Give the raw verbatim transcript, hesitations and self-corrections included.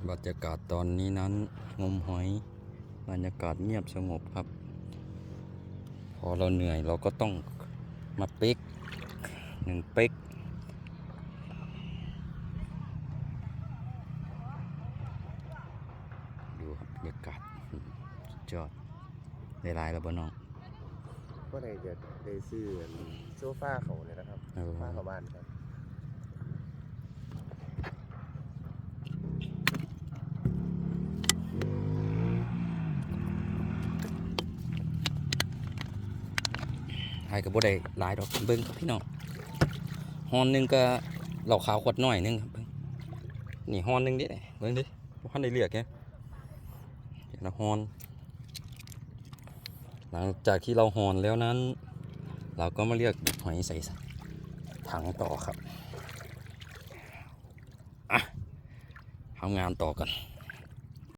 บรรยากาศตอนนี้นั้นงมหอย บรรยากาศเงียบสงบครับ พอเราเหนื่อยเราก็ต้องมาเป๊กหนึ่งเป๊ก ดูครับบรรยากาศสุดยอด ได้หลายแล้วบ่น้อง ก็ได้จะได้ซื้ออันโซฟาเขาเนี่ยนะครับ เออ โซฟาเขาบ้านครับ ไอ้ก็บ่ได้หลายดอกเบิ่งครับพี่น้องห่อหนึ่งก็เหล้าขาวขวดน้อยหนึงครับเบิ่งนี่ห่อหนึ่งเด้เบิ่งดิบ่ทันได้เลือกไงแต่ละห่อหลังจากที่เราห่อแล้วนั้น เราก็มาเลือกหอยใส่ถังต่อครับอ่ะทำงานต่อกัน